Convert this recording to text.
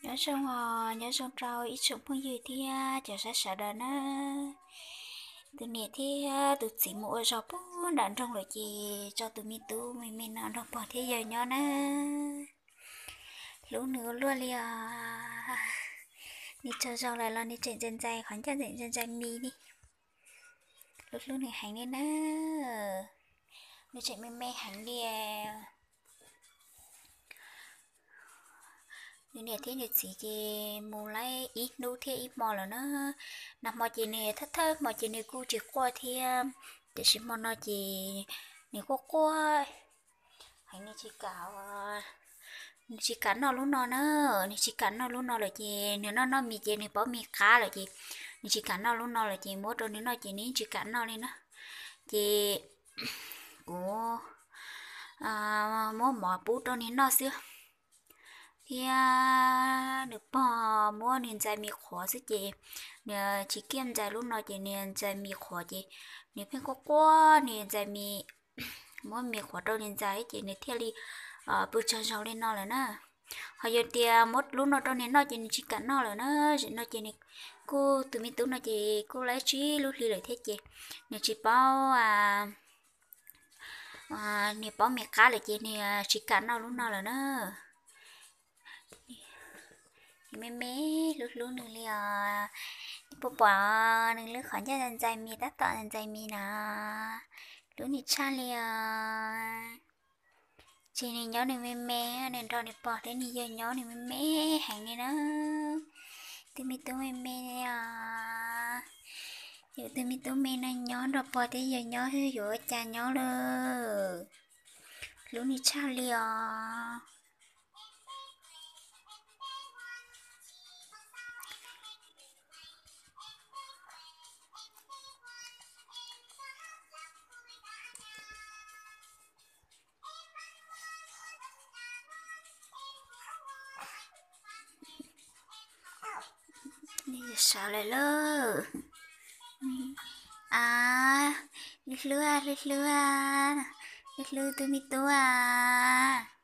Nyob zoo os, nyob zoo rau ib tsoom phooj ywg thiab cov saib sawv daws na. Tus niam thiab tus txiv mus ua zog puag nram nroog lawm ces tso tus me tub me me no nrog pog thiab yawg nyob na. Hlub nws ua luaj li os. Nws tsaug zog lawm los nws tseem ntxais ntxais qhov ncauj, tseem ntxais ntxais mis li. Hlub hlub nws heev li na. Nws tseem me me heev li. Nws niam thiab nws txiv ces mus lawm ib hnub thiab ib hmo lawm na. Nag hmo ces nws thawj thawj hmo ces nws kuj tsis quaj thiab, tiam sis hmo no ces nws quaj quaj heev, nws tsis kam, nws tsis kam noj lub no na. Nws tsis kam noj lub no lawm ces nws noj noj mis ces nws paub mis qab lawm ces nws tsis kam noj lub no lawm ces muab rau nws noj ces nws yeej tsis kam noj li na. Ces kuv muab mov pub rau nws noj xwb, thiab nws pog muab nws ntxais mis qhuav xwb ces nws tsis kiaj ntxais lub no ces nws ntxais mis qhuav ces nws pheej quaj quaj, nws ntxais mis, muab mis qhuav rau nws ntxais ces nws thiaj li pw tsaug zog li no lawm na. Ho yog tias muab lub no rau nws noj ces nws tsis kam noj lawm na. Zaum no ces nws kuj, tus me tub no ces kuj laib tsib lub hli lawm thiab ces nws tsis paub, nws paub mis qab lawm ces nws tsis kam noj lub no lawm na. Me me hlub hlub nws li os. Puas pom nws lub qhov ncauj ntxais mis, tab tom ntxais mis na. Hlub nws tshaj li os. Ces nws nyob nws me me, nws nrog nws pog thiab nws yawg nyob nws me me heev li na. Tus me tub me me os. Yus tus me tub me no nyob nrog pog thiab yawg nyob yuav ua cas nyob lawm. Hlub nws tshaj li os. Sawv lawm lauj. A, hlub hlub, hlub hlub, hlub hlub tus me tub as.